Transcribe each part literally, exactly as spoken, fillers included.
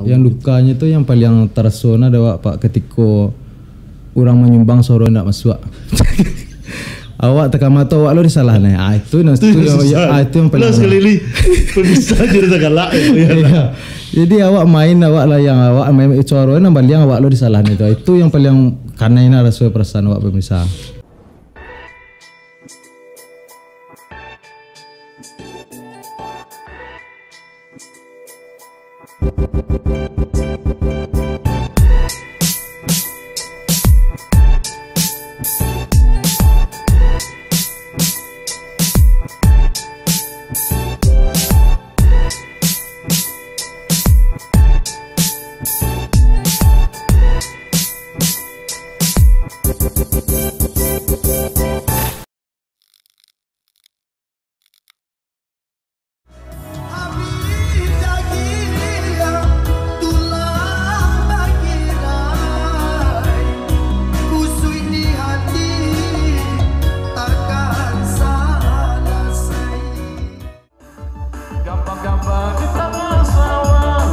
Yang dukanyo tu yang paliang taraso nah dek awak, Pak, katiko urang manyumbang suaro indak masuak. Awak takama tu awak lo disalah nah. Ah, itu nah, itu yang, ah, itu yang paling. Jadi awak main, awak layang, awak main suaro nan baliang, awak lo disalah nah itu. Itu yang paling kanai nah raso perasaan awak pemirsa. Gambang-gambang di tangah sawah,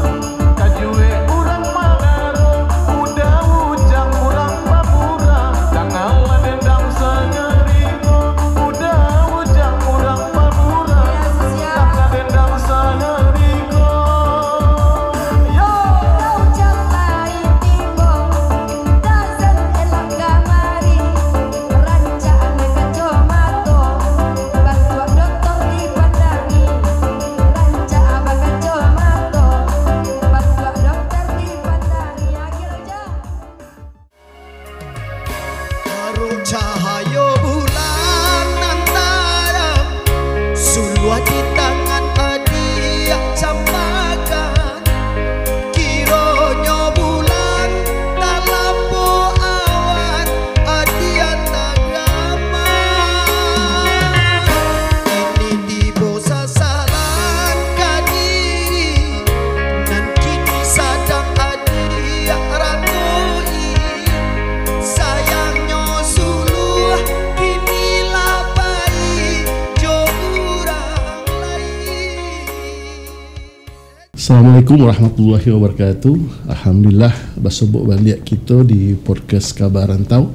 kajuek urang manaro, udah ujang urang pamurah, janganlah dendam sangariko, udah ujang urang pamurah, jangan dendam sangariko. Yo. Rancak ame kacomato, bantuak dokter dipandangi. Rancak ame kacomato, bantuak dokter dipandangi. Akhir aja. Baru cahayo bulan nan tarang, suluah di tangan adiak campakan. Kironyo bulan talampau awan, adiak tagama. Kini tibo sasalan ka diri, nan kini sadang adiak rakoi. Sayangnyo suluah kini lah pai jo urang lain. Assalamualaikum warahmatullahi wabarakatuh. Alhamdulillah, basobok baliak kito di podcast Kaba Rantau.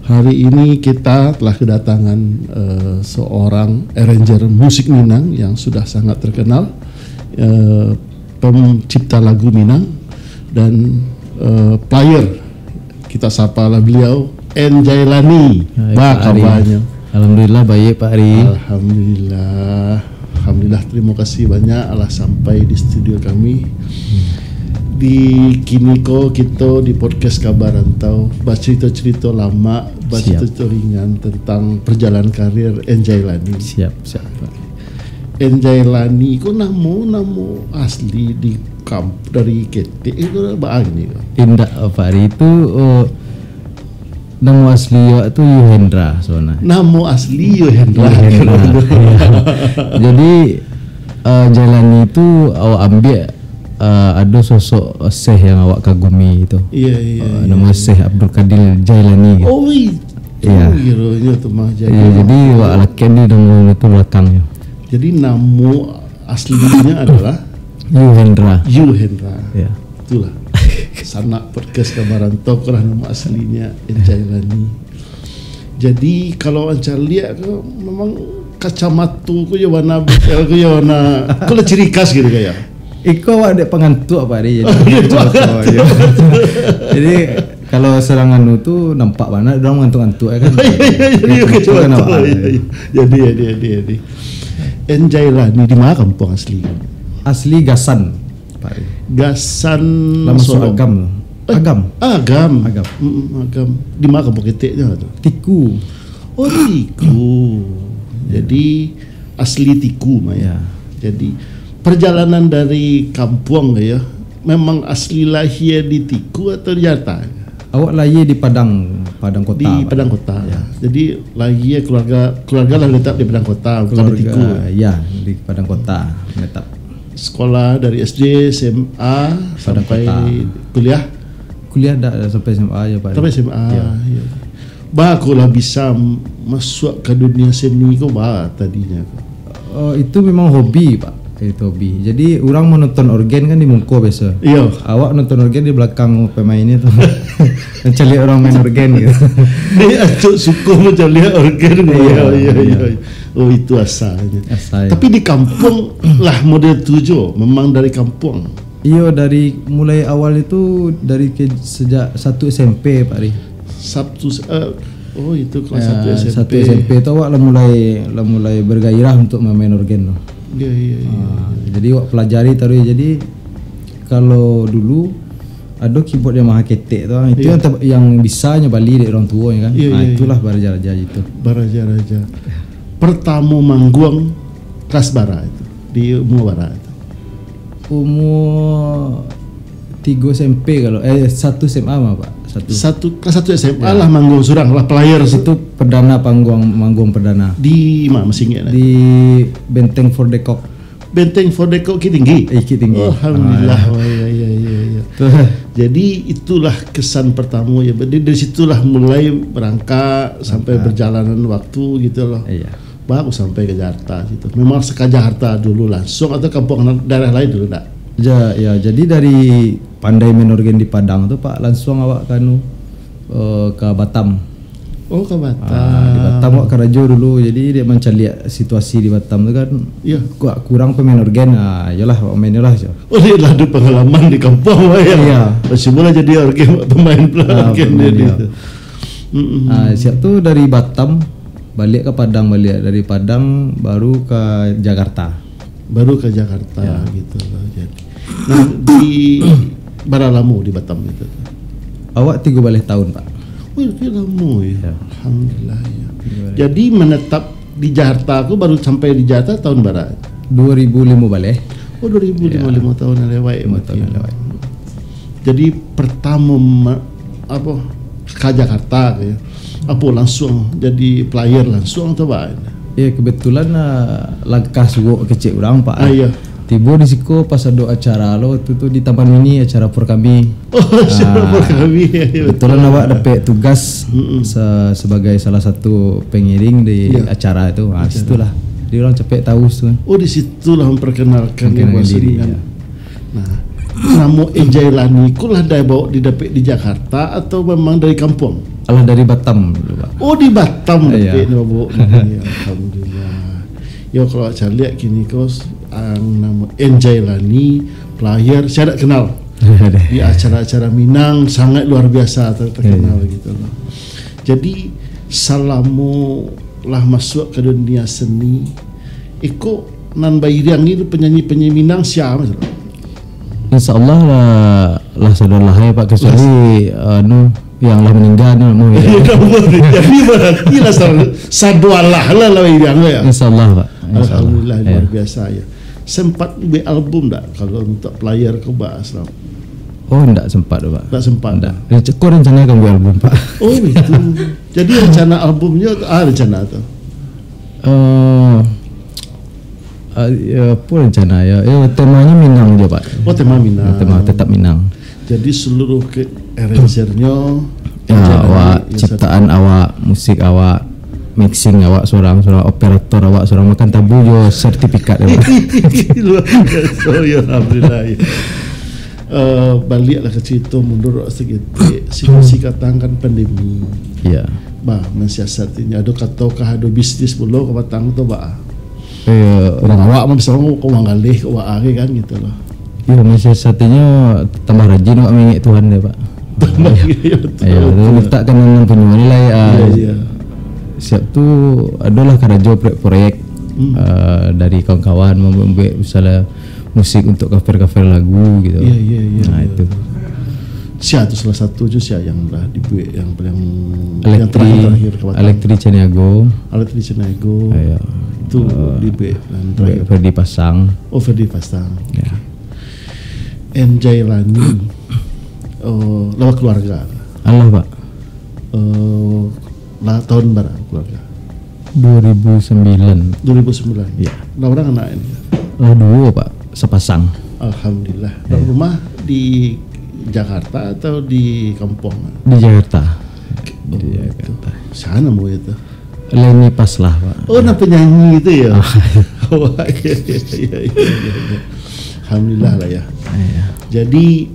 Hari ini kita telah kedatangan, eh, seorang arranger musik Minang yang sudah sangat terkenal, eh, pencipta lagu Minang dan, eh, player. Kita sapalah beliau, N Jailani. Hai, Pak Ari. Baa kabanyo? Alhamdulillah, baiak, Pak Ari. Alhamdulillah. Alhamdulillah, terima kasih banyak alah sampai di studio kami. Hmm. Di kiniko kito di podcast Kaba Rantau, bacarito-carito lamak, bacarito-carito ringan tentang perjalanan karir N Jailani. Siap, siap, Pak. N Jailani ko namo, namo asli di kamp-, dari ketek ko baa ko? Indak, Pak Ari, itu, oh, namo asli awak tu Yuhendra sabananyo. Namo asli Yuhendra. Yuhendra. Iya. Jadi, eh, Jailani tu awak ambiak, eh, ado sosok syekh yang awak kagumi tu. Iya, iya, eh, iya, namo iya. Syekh Abdul Kadir Jailani gitu. Oh, itu. Iya. Kironyo tu mah. Iya, jadi awak lakek di namo itu balakangnyo. Jadi namo aslinyo adalah Yuhendra. Yuhendra. Ya. Itulah. Sanak podcast Kaba Rantau ko lah namo aslinyo N Jailani. Jadi kalau Anca liek ko memang kacamato ko yo warna bitel ko yo warna, ko lah ciri khas gitu kayak. Iko awak dek pangantuak, Pak Ari, jadi. Oh, dek pangantuak. Jadi, kalau sadang anu tu nampak bana urang mangantuak-ngantuak, ya kan? Iya, iya, iya, jadi. Jadi, jadi, jadi, jadi. N Jailani di ma kampuang asli? Asli Gasan, Pak Ari. Gasan. Lah masuak Solok. Agam. Eh, Agam. Agam. Agam. Mm-mm, Agam. Di ma kampuang keteknyo tu? Tiku. Oh, Tiku. Jadi, asli Tiku mah, ya. Ya. Jadi, perjalanan dari kampuang, ya, memang asli lahia di Tiku atau di Jakarta? Awak lahia di Padang, Padang Kota, Pak. Di Padang Kota. Ya. Jadi, lahia keluarga, keluarga lah tetap di Padang Kota, bukan di Tiku. Keluarga, ya, di Padang Kota, tetap. Sekolah dari S D, S M A, Padang Kota. Sampai kuliah? Kuliah dak, dak sampai S M A ya, Pak. Sampai S M A, ya. Ya. Baa kok lah bisa masuak ka dunia seni ko, baa tadinyo? Oh, itu memang hobi, Pak. Itu hobi. Jadi, urang menonton orgen kan di muko biaso. Iyo. Awak nonton orgen di balakang pemainnyo tu. Mancaliak urang main orgen gitu. Dia acok suko mancaliak orgen. Iyo, Iyo, iyo, iyo. Iyo. Oh, itu asalnyo. Asalnyo. Tapi di kampuang lah model tu jo, memang dari kampuang. Iyo, dari mulai awal itu dari ke, sejak satu S M P, Pak Ri. Sabtu, eh, oh, itu kelas Ya, satu S M P. Satu S M P tu awak lah mulai lah mulai bergairah untuk main orgen tu. Iya, iya, iya. Ah, jadi awak pelajari taruih. Jadi kalau dulu ado keyboard Yamaha ketek tu, ah, itu Iya. yang ter- yang bisa nyo bali dek urang tuo nyo kan. Iya, Ah, iya, itulah baraja-raja itu. Baraja-raja. Pertamo mangguang kelas bara itu, di umur bara itu. Umur tigo S M P kalau eh satu S M A mah, Pak. Satu. Satu kelas satu S M A Ya. lah mangguang surang, lah player. Itu perdana panggung, manggung perdana. Di mana, masih ingat? Di Benteng Fort de Kock. Benteng Fort de Kock Bukittinggi. Eh, Bukittinggi. Oh, alhamdulillah. Ah. Oh, iya, iya, iya, iya. Tu. Jadi itulah kesan pertama ya. Dari, dari situlah mulai merangkak sampai Merangkak. Berjalanan waktu gitu loh. Iya. Baru sampai ke Jakarta gitu. Memang seka Jakarta dulu langsung atau kampung daerah lain dulu, ndak? Ja, ya, jadi dari pandai main orgen di Padang tu, Pak, langsung awak ka anu, eh, ka Batam. Oh, ke Batam. Ah, di Batam awak karajo dulu, jadi dia mancaliak situasi di Batam tu kan. Iya. Ku-, kurang pemain orgen, ah, iyolah, awak main iyolah, jo. Oh, dia lah ada pengalaman di kampung lah ya. Iya. Masih mula jadi orgen, pemain pula Ah, orgen pemain, dia iya. tu. Mm-mm. Ah, siap tu dari Batam balik ke Padang balik, dari Padang baru ke Jakarta. Baru ke Jakarta Ya. gitu lah. Jadi, nah, di bara lamo di Batam itu? Awak tigo baleh tahun, Pak. Oh, itu lamo ya. Ya. Alhamdulillah ya. Tigo baleh. Jadi menetap di Jakarta, aku baru sampai di Jakarta tahun bara? Dua ribu lima baleh. Oh, dua ribu lima, Ya. Lima tahun yang lewat ya. Lima Berarti. tahun yang lewat. Jadi pertama ma- apa ke Jakarta ya. Apa langsung jadi player langsung atau apa? Ya, kebetulan, ah, langkah suok kecek urang, Pak. Ah, iya. Tibo di siko pas ado acara lo, tu, tu di Taman Mini, acara Forkami. Oh, acara Ah, Forkami. Ya, ya, Kebetulan betul. Awak dapek tugas Mm-mm. se- sebagai salah satu pengiring di Iya. acara itu. Ah, Acara. Situlah. Jadi urang capek tahu tu. Oh, di situlah memperkenalkan Memperkenalkan bahasa diri, dengan. Ya. Nah, namo Enjay Lani ko lah dari bawa didapek di Jakarta atau memang dari kampung? Alah dari Batam dulu, Pak. Oh, di Batam Iya. dapek ni bawa. Ya, alhamdulillah. Yo, kalau caliak kini ko ang namo Enjay Lani, player, saya tak kenal. Di acara-acara Minang sangat luar biasa ter- terkenal Iya. Gitu loh. Jadi salamo lah masuk ke dunia seni, iko nan bairiang ni penyanyi-penyanyi Minang sia, Mas? Insya Allah lah, lah sadar lah ya, Pak, kecuali anu yang lah meninggal ni, mau ya. Jadi berarti lah sa- sadualah lah lah bairiang ya. Insya Allah, Pak. Insya Allah. Alhamdulillah, luar Ya. Biasa ya. Sempat buat album tak kalau untuk player ke bahas lah? Oh, ndak sempat, Pak. Tak sempat. Ndak. Renca- Kok rencana akan buat album, Pak? Oh, itu. Jadi rencana albumnya ah rencana tu. Eh, ah, ya, apa rencana ya? Ya, temanya Minang je, Pak. Oh, tema Minang. Ya, tema tetap Minang. Jadi seluruh ke arrangernya Ya, rencana awak yang ciptaan awak, musik awak, mixing awak seorang, seorang operator awak seorang, makan tabu jo sertifikat ya, Pak. Luar biasa. Oh, ya, alhamdulillah. Ya. Eh, baliklah ke cerita mundur segitik. Situasi katang kan pandemi. Ya. Bah, mensiasatinya. Ada kataukah ada bisnis pulo ke batang tu, bah? Eh, Urang awak mah bisa ngomong, kok urang galeh, kok waah kan gitu loh. Yo, mensiasatinya tambah rajin awak mangingek Tuhan deh, Pak. Tambah, iya, betul. Ya, lalu minta kan nan punyo ni lah ya. Iya, iya. Siap tu adalah karajo proyek-proyek Hmm. eh, dari kawan-kawan membuat misalnya musik untuk cover-cover lagu gitu. Iya, iya, iya, Nah, iya. Itu. Sia tu salah satu tu sia yang lah dibuat yang paling yang Elektri, terakhir-terakhir ke batang. Elektri Caniago. Elektri Caniago. Iya. Tu Eh, dibuat dan Buat terakhir. Ferdi Pasang. Oh, Ferdi Pasang. Ya. Enjay Lani. Oh, lawan keluarga. Alah, Pak. Eh, lah tahun bara keluarga? dua ribu sembilan. dua ribu sembilan. Iya. Lah orang anak ini. Lah dua, Pak, sepasang. Alhamdulillah. Dan Iya. Rumah di Jakarta atau di kampung? Di Jakarta. Oh, Di itu. Jakarta. Sana mau itu. Leni Paslah, Pak. Oh, nak penyanyi itu ya? Oh, iya, iya, iya, iya, iya. Alhamdulillah lah ya. Iya. Jadi,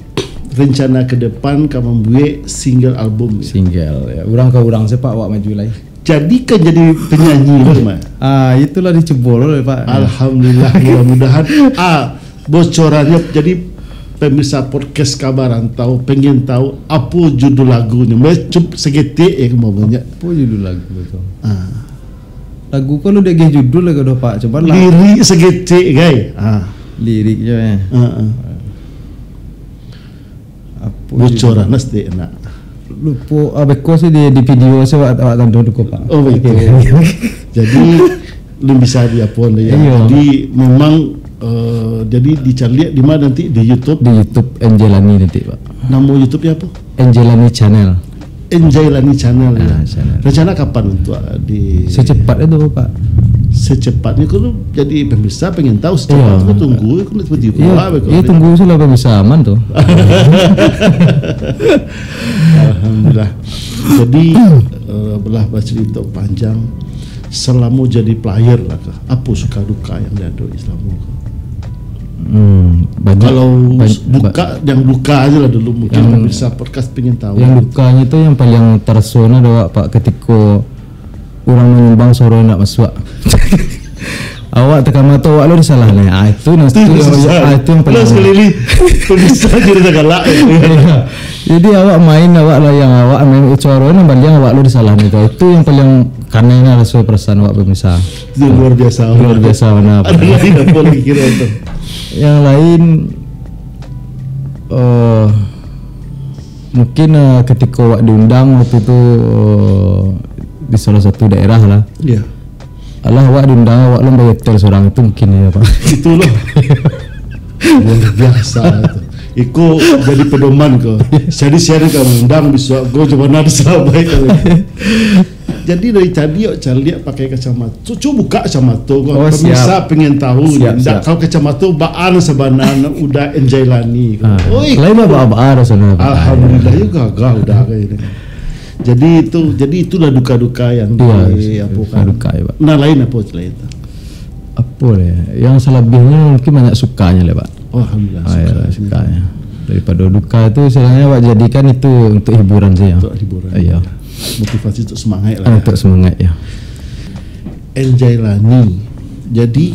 rencana ke depan ka mambuek single album ya? Single, ya. Urang ka urang se, Pak, awak maju lai. Jadi kan jadi penyanyi lo, Mak? Ah, itulah dicubo lo, Pak. Alhamdulillah, mudah-mudahan. Ah, bocorannyo, jadi pemirsa podcast Kabar Rantau pengen tahu apo judul lagunyo. Cubo saketek ya, kemauannyo. Apo judul lagu tu? Ah. Lagu ko lo diagiah judul lai ko doh, Pak. Cubo lah. Lirik saketek, gai. Ah. Liriknyo, eh. Ah, ah. Apo judul? Bocoran lah saketek nak. Lupo, ah, beko sih di, di video sih awak, awak tando tu ko, Pak. Oh, baitu. Jadi, lun bisa di apo anda ya. Iyo. Jadi, memang, eh, jadi dicaliak di mana nanti? Di YouTube? Di YouTube Angelani nanti, Pak. Namo YouTube-nyo apo? Angelani Channel. Angelani Channel ya. Ah, channel. Rencana kapan untuk di Secepat itu, Pak. Secepatnyo kalau jadi pemirsa pengen tahu secepat Iyo. tu tunggu, aku nak tiba-tiba Iyo, keluar, iyo, tunggu salah pemirsa aman tu. Alhamdulillah. Jadi, eh, belah bacerita panjang, selama jadi player lah kah? Apo suka duka yang diado selama tu? Hmm, banyak, Kalau ban-, buka, yang duka aja lah dulu, mungkin Yang, pemirsa podcast pengen tahu. Yang dukanyo tu yang paling terasa nah, awak, Pak, ketiko urang manyumbang suaro ndak masuak. Awak takama tu awak lo disalah ni. Ah, itu nah, Itu itu yang, susah. ah, itu yang Nah, paling sekali ni, pemirsa jadi dah galak. Iya. Jadi awak main, awak layang, awak main suaro nang baliang awak lo disalah ni tu. Itu yang paling kanai nah raso perasaan awak pemirsa. Itu luar biasa. Luar biasa bana, Pak. Ada lagi apa lagi kira tu? Yang lain, eh, mungkin, eh, ketiko awak diundang waktu tu, eh, di salah satu daerah lah. Iya. Alah, awak diundang, awak lo bayar hotel surang, itu mungkin ya, Pak. Itulah. Luar biasa itu. Iko jadi pedoman ko. Jadi siapa ka undang bisuak ko, cubo ndak disalah baik ko. Jadi dari tadi awak caliak pakai kacamato. Cubo buka kacamato ko. Oh, Pemirsa siap. pengen tahu Siap, ni. Ndak siap. Kalau kacamato baa nan sabananyo Uda Angelani ko. Ah, Oi. Lain baa-baa rasanya, Pak. Alhamdulillah, yo gagah Uda kayak ini. Jadi itu, jadi itulah duka-duka yang Iya, di, apa duka-duka, kan. ya, Pak. Nah, lain apa selain itu? Apa ya? Yang selabihnyo mungkin banyak sukanya lah, Pak. Oh, alhamdulillah, Ah, ya, suka. sukanya. Daripada duka itu, istilahnya awak jadikan itu untuk hiburan saja. Untuk hiburan. Iya. Motivasi untuk semangat lah. Ah, untuk semangat, ya. Angelani. Jadi,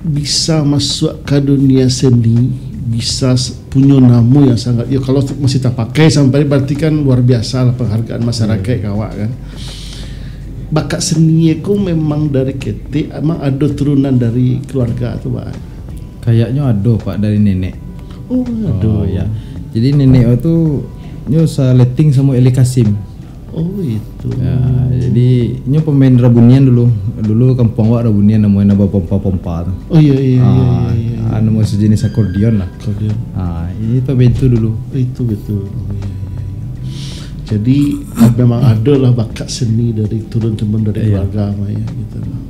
bisa masuak ka dunia seni, bisa s-, punyo namo yang sangat, yo, kalau t-, masih tapakai sampai, berarti kan luar biasa lah penghargaan masyarakat Iya. ka awak kan. Bakat seni ko memang dari ketek, emang ado turunan dari keluarga tu, Pak? Kayaknyo ado, Pak, dari nenek. Oh, ado. Oh, ya. Jadi nenek tu nyo saleting samo Eli Kasim. Oh, itu. Ya, jadi, inyo pemain rabunian dulu. Dulu kampuang awak rabunian namonyo, nan bapompa-pompa tu. Oh, iya, iya, iya, Ah, iya, iya, iya. ah, namo sejenis akordeon lah. Akordeon. Ah, ini pemain tu dulu. Itu betul. Oh, iya, iya, iya. Jadi, ah, memang ada lah bakat seni dari turun-temurun dari Iya. keluarga mah, ya, gitu lah.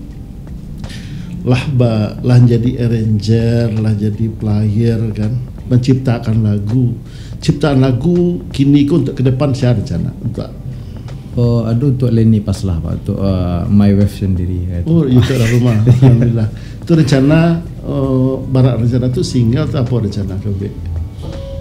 Lah ba-, lah jadi arranger, lah jadi player kan, menciptakan lagu. Ciptaan lagu kini ko untuk ke depan sia rencana untuk Oh, ado untuk Leni Paslah, Pak, untuk, eh, My Wave sendiri, kaitu. Oh, itu lah rumah. Alhamdulillah. Tu rencana, eh, barat rencana tu single tu apa rencana ka buek?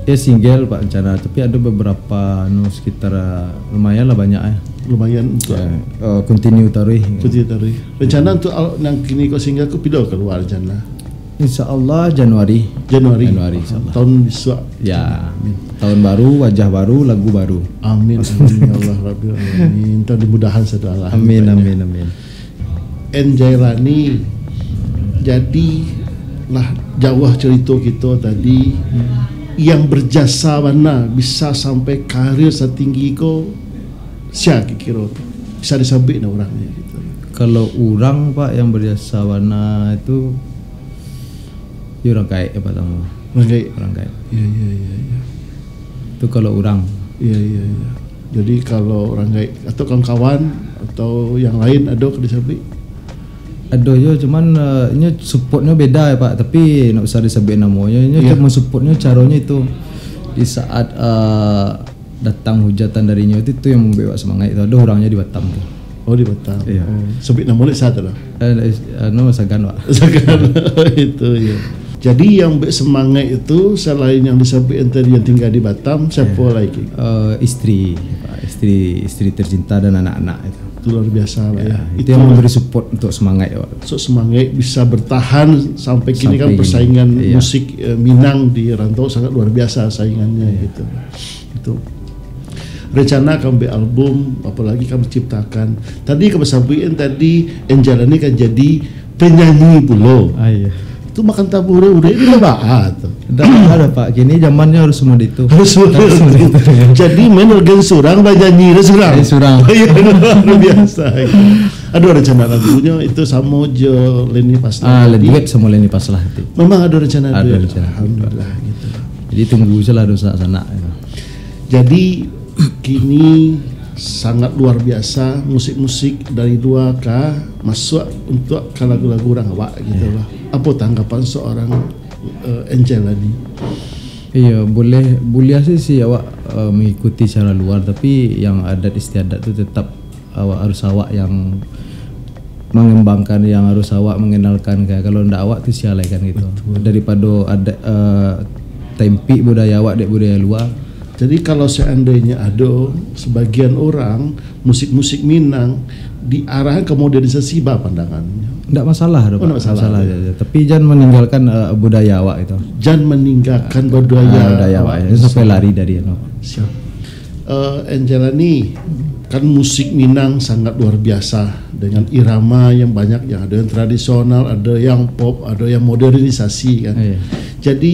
Ya, single, Pak, rencana, tapi ada beberapa, anu, sekitar, eh, lumayan lah banyak, eh. Lumayan untuk Ya, eh, continue taruh. Continue taruh. Rencana untuk al-, yang kini ko single ko pilo keluar rencana? Insya Allah Januari. Januari. Januari, insya Allah. Tahun bisuak. Ya. Amin. Tahun baru, wajah baru, lagu baru. Amin, amin, ya Allah, Rabbil Alamin. Minta dimudahan segala. Amin, Minta amin, amin. Angelani, jadi lah jauh cerita kita tadi, yang berjasa bana bisa sampai karir setinggi ko, sia kira-kira bisa disebut dah orang ni gitu. Kalau urang, Pak, yang berjasa bana itu, ya, urang gaek yang pertama. Urang gaek? Urang gaek. Ya, ya, ya, ya. Itu kalau urang. Ya, ya, ya. Jadi kalau urang gaek atau kawan-kawan atau yang lain ado ka disebut? Ado yo, cuman, eh, inyo supportnyo beda ya, Pak. Tapi ndak usah disebut namonyo. Inyo Iya. cuma supportnyo, caronyo itu. Di saat, eh, datang hujatan dari inyo itu, itu yang membuat awak semangat itu. Ado urangnyo di Batam tu. Oh, di Batam. Iya. Oh, sebut nama ni satu lah. Eh, is- anu, Sagan, Pak. Sagan. Itu, ya. Jadi, yang buek semangat itu, selain yang disabuik tadi, yang tinggal di Batam, siapa lagi? Eh, istri, Pak. Istri, istri tercinta dan anak-anak itu. Itu luar biasa lah, ya. Ya, itu yang memberi support untuk semangat, Pak. So, semangat bisa bertahan sampai kini kan. Sampai kini. Persaingan, iya, musik, eh, Minang di rantau sangat luar biasa saingannya, iya, gitu. Itu. Rencana akan buek album, apalagi akan menciptakan. Tadi ka basabuik kan tadi, Angelani kan jadi penyanyi pulo. Ah, iya. Tu makan tabu urek-urek ni lah baa tu. Ndak ada, Pak. Kini zamannya harus semua itu. Harus semua itu. Jadi main organ surang, banyanyi lah surang. Eh, surang. Iya, luar biasa. Ada rencana lagunyo itu samo jo Leni Paslah. Ah, duet samo Leni Paslah tu. Memang ada rencana duet. Ada rencana. Alhamdulillah, gitu. Jadi tunggu sajolah dunsanak-sanak. Jadi, kini sangat luar biasa musik-musik dari lua ka masuak untuak ka lagu-lagu urang awak gitu lah. Apo tanggapan seorang, eh, Angelani? Iyo, buliah, buliah sih, sih awak, eh, mengikuti cara luar, tapi yang adat istiadat tu tetap awak, harus awak yang mengembangkan, yang harus awak mengenalkan ka. Kalau ndak awak tu sia lai kan gitu. Betul. Daripado ada, eh, tempik budaya awak dek budaya luar. Jadi kalau seandainya ado sebagian orang musik-musik Minang diarahkan ke modernisasi, ba pandangannyo? Ndak masalah doh, Pak. Oh, ndak masalah. Ndak masalah, ya. Tapi jan meninggalkan, eh, budaya awak itu. Jan meninggalkan budaya awak. Ah, budaya awak, ya. Sampai lari dari anu. Siap. Eh, Angelani, kan musik Minang sangat luar biasa dengan irama yang banyak, yang ada yang tradisional, ada yang pop, ada yang modernisasi kan. Iya. Jadi,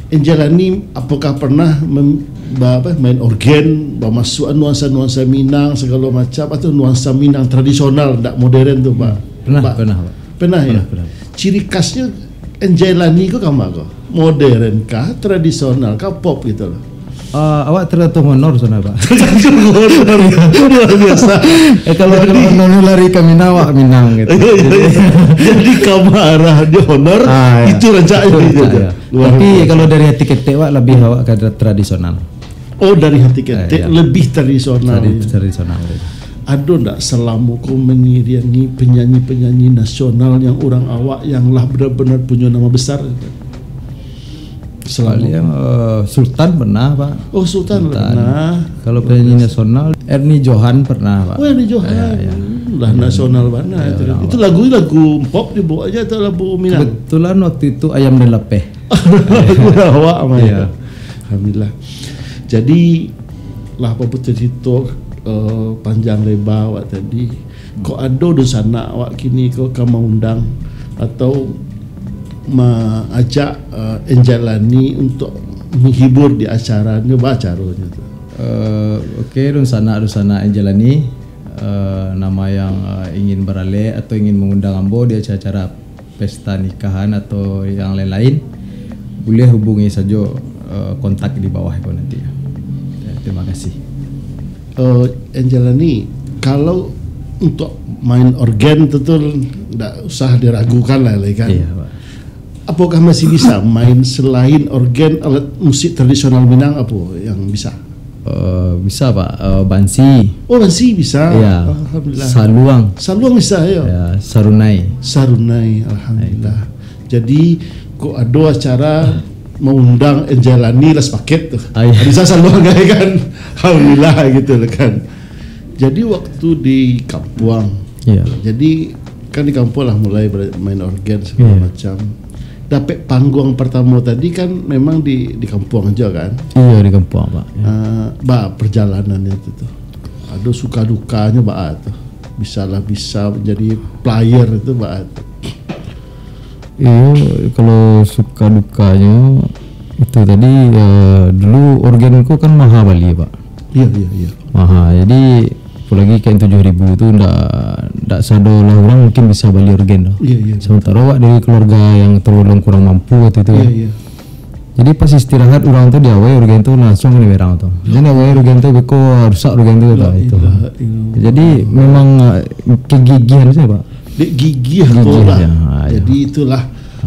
Angelani apakah pernah mem-, ba-, apa, main organ, bamasuak nuansa-nuansa Minang segala macam, atau nuansa Minang tradisional, ndak modern tu, Pak? Pernah, Pak? Pernah, Pak. Pernah, ya? Pernah, pernah. Ciri khasnya Angelani ko kama ko? Modern kah, tradisional kah, pop gitu loh? Ah, awak tergantung honor sana, Pak. Tergantung honor. Luar biasa. Eh, kalau, kalau honornya lari ke Minang, awak Minang gitu. Iya, iya, iya. Jadi, kama arah di honor, ah, iya, itu rancak, itu gitu. Rancak, iya. Luar biasa. Tapi kalau dari hati ketek, Pak, lebih awak ke tradisional. Oh, dari hati ketek, eh, iya, lebih tradisional. Tradi-, tradisional, iya. Ado ndak salamo ko mangiriangi penyanyi-penyanyi nasional yang urang awak yang lah benar-benar punyo nama besar? Salamo. Paling, eh, Sultan pernah, Pak. Oh, Sultan pernah. Sultan. Kalau penyanyi nasional, Erni Johan pernah, Pak. Oh, Erni Johan. Iya, iya. Lah, nasional bana itu. Iya, itu lagu, lagu pop dibawa aja atau lagu Minang? Kebetulan waktu itu Ayam dan Lapeh. Lagu awak mah, iya, ya. Alhamdulillah. Jadi, lah babutuah carito, eh, panjang lebar awak tadi. Kok ado dunsanak awak kini ko ka maundang atau maajak, eh, Angelani untuk menghibur di acara ni, ba caronyo tu? Eh, oke, dunsanak-dunsanak Angelani, eh, nama yang, eh, ingin baralek atau ingin mengundang ambo di acara-acara pesta nikahan atau yang lain-lain, buliah hubungi sajo, eh, kontak di bawah ko nanti. Ya, terima kasih. Eh, Angelani, kalau untuk main organ tu, tu ndak usah diragukan lah, lai kan? Iya, Pak. Apakah masih bisa main selain organ, alat musik tradisional Minang, apo yang bisa? Eh, bisa, Pak. Eh, bansi. Oh, bansi bisa. Iya. Alhamdulillah. Saluang. Saluang bisa, ya? Ya, sarunai. Sarunai, alhamdulillah. Nah, itu. Jadi, kok ado acara maundang Angelani lah sapaket tu. Ah, iya. Bisa saluang, kan? Alhamdulillah, gitu lah, kan. Jadi, waktu di kampuang. Iya. Jadi, kan di kampuang lah mulai ber-, main organ segala, iya, macam. Dapek panggung pertamo tadi kan memang di, di kampuang aja kan? Iya, di kampuang, Pak. Ya. Ah, ba perjalanannya itu tuh. Ado suka dukanya ba tu. Bisalah bisa menjadi player itu ba tu. Iyo, kalau suka dukanya itu tadi, eh, dulu organ ko kan maha bali, Pak. Iya, iya, iya. Maha. Jadi, apalagi K M tujuh ribu tu ndak, ndak sado lah urang mungkin bisa bali organ tu. Iya, iya. Sementara awak dari keluarga yang tergolong kurang mampu waktu itu, iya, kan? Iya. Jadi, pas istirahat urang tu diawai, organ tu langsung di berang tu. Jadi, awai organ tu beko rusak organ tu, la ilaha illallah. Jadi, memang, eh, kegigihan saja, Pak. Dek gigih tu lah. Gigih, ya. Ah, ya. Jadi itulah,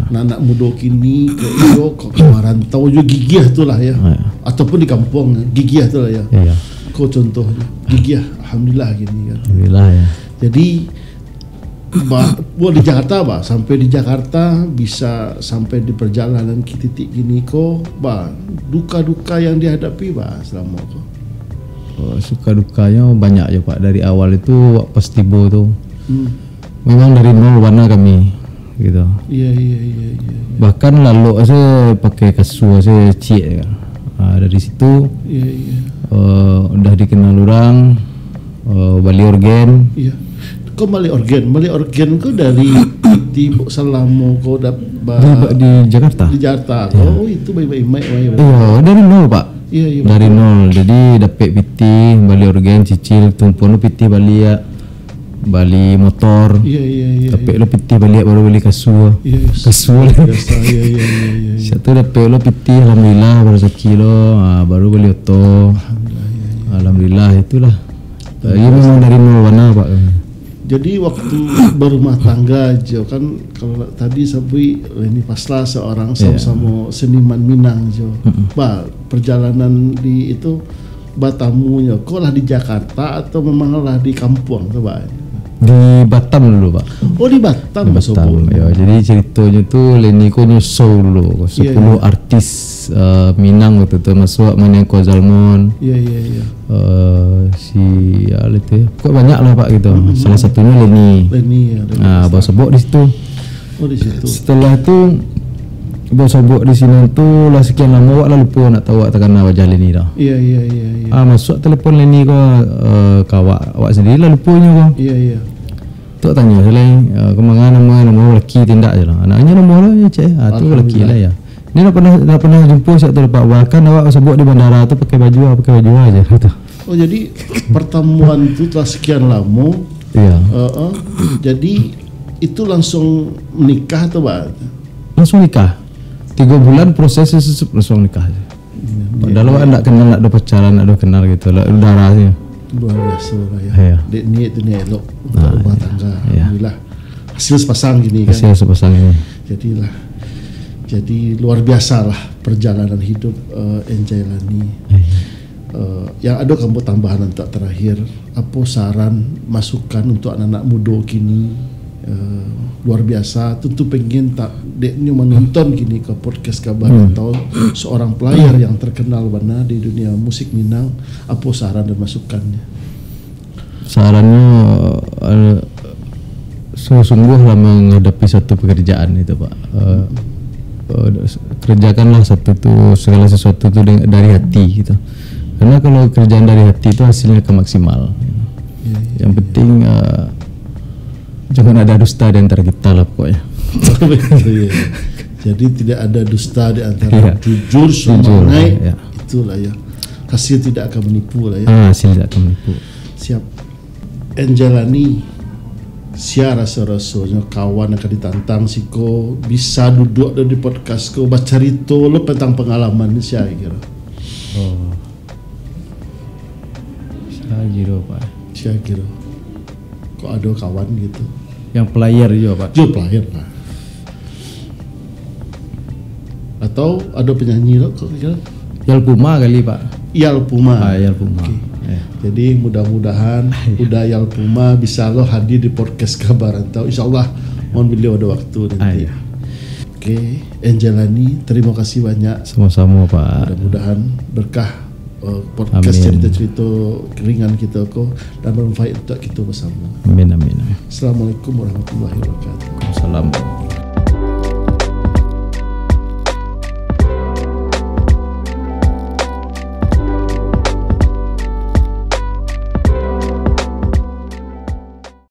anak-anak mudo kini, kok iyo, kok ka marantau jo gigih tu lah, ya. Ah, ya. Ataupun di kampuang, gigih tu lah, ya. Iya. Ko contohnyo, gigih, alhamdulillah kini kan. Alhamdulillah, ya. Jadi, ba, buat di Jakarta, ba, sampai di Jakarta, bisa sampai di perjalanan ki-, titik kini ko, ba, duka-duka yang dihadapi, ba, selama ko. Oh, suka dukanyo banyak jo, Pak. Dari awal itu, wak pas tibo tu, Hmm. memang dari nol bana kami, gitu. Iya, iya, iya, iya, iya. Bahkan lalok se pakai kasua se ciek, kan. Ah, dari situ, Iya, iya. eh, udah dikenal urang, eh, bali orgen. Iya. Kok bali orgen? Bali orgen ko dari di Salamo ko dap-, ba-, Di, di Jakarta. Di Jakarta. Iya. Oh, itu baik-baik, baik-baik. Iya, dari nol, Pak. Iya, iya, Dari betul. nol. Jadi, dapek pitih, bali orgen, cicil, tumpuan lo pitih baliak, bali motor. Iya, iya, iya, Dapek iya. lo pitih baliak, baru bali kasua. Iya, iya. Kasua. Biasa, iya, iya, iya, iya, iya. Siap tu dapek lo pitih, alhamdulillah, baru saki lo, ah, baru bali oto. Alhamdulillah, iya, iya. Alhamdulillah, itulah. Eh, Iya, iya, memang biasa. dari nol bana, Pak. Jadi, waktu berumah tangga jo, kan, kalau tadi sabuik, Leni Pasla seorang Iya. samo-samo seniman Minang jo. Mm-mm. Ba, perjalanan di itu, batamunyo, ko lah di Jakarta atau memang lah di kampuang tu, Pak? Di Batam dulu, Pak. Oh, di Batam, Di Batam, Sobo. ya. Jadi, ceritonyo tu, Leni ko nyusul dulu, Iya, sepuluh iya. artis, eh, Minang waktu tu, termasuk Maniang Kozalmon. Iya, iya, iya. Eh, si, ya, itu ya. Kok banyak lah, Pak, gitu. Mm-mm. Salah satunyo Leni. Leni, ya, Leni Ah, Pasla. basobok di situ. Oh, di situ. Setelah tu, basobok di sini tu lah sekian lamo, awak lah lupo, ndak tahu awak takana wajah Leni dah. Iya, iya, iya, iya. Ah, masuk telepon Leni ko, eh, ka awak, awak sendiri lah luponyo ko. Iya, iya. Tu tanyo se lai, eh, "Ka manga namo, namo laki tindak je lah." Anaknyo namo lah, ya, cek. Ah, tu laki Alhamdulillah. lah, ya. Dia dah pernah, dah pernah jumpa siap tu, Pak. Bahkan awak basobok di bandara tu pakai baju, ah, pakai baju aja gitu. Oh, jadi pertemuan tu telah sekian lamo. Iya. Heeh. Jadi, itu langsung menikah tu, Pak? Langsung nikah. Tiga bulan proses, langsung nikah. Iya, Padahal iya. awak ndak kenal, ndak ada pacaran, ndak ada kenal gitu lah. Darah saja. Luar biasa lah ya. Iya. Dek niat tu niat elok untuk Ah, rumah iya. tangga. Iya. Alhamdulillah. Hasil sepasang gini kan. Hasil sepasang ini. Jadilah. Jadi luar biasa lah perjalanan hidup, eh, Enjailani. Iya. Eh, yang ada kamu tambahan untuk terakhir, apa saran, masukan untuk anak-anak muda kini? Eh, luar biasa, tentu pengen tak deknyo menonton kini ke podcast Kabar Hmm. Rantau, seorang player yang terkenal bana di dunia musik Minang. Apa saran dan masukannya? Sarannyo, eh, sungguh-sungguhlah menghadapi satu pekerjaan itu, Pak. Eh, eh, kerjakanlah satu tu, segala sesuatu tu deng-, dari hati gitu. Karena kalau kerjaan dari hati tu hasilnya akan maksimal. Ya, ya, Yang ya. penting, eh, jangan ada dusta di antara kita lah pokoknya. Betul, ya. Jadi tidak ada dusta di antara Iya. jujur, Jujur, semangat, ya. itulah ya. Hasil tidak akan menipu lah ya. Ah, hasil tidak akan menipu. Siap. Enjailani, sia raso-rasonyo kawan nan ka ditantang siko bisa duduak do di podcast ko, bacarito lo tentang pangalaman sia kiro. Oh. Sia kiro, Pak. Sia kiro. Kok ado kawan gitu. Yang player juo, Pak. Yo, player lah. Atau ado penyanyi lo, kok kira? Yalpuma kali, Pak. Yalpuma. Ah, Yalpuma. Oke. Ya. Jadi, mudah-mudahan Iya. Uda Yalpuma bisa lo hadir di podcast Kabar Rantau. Insya Allah, mohon beliau ada waktu nanti. Ah, iya. Oke, Enjailani, terima kasih banyak. Sama-sama, Pak. Mudah-mudahan berkah, eh, podcast Amin. cerita-cerita ringan kita ko dan bermanfaat untuk kita bersama. Amin, amin, amin. Assalamualaikum warahmatullahi wabarakatuh. Salam.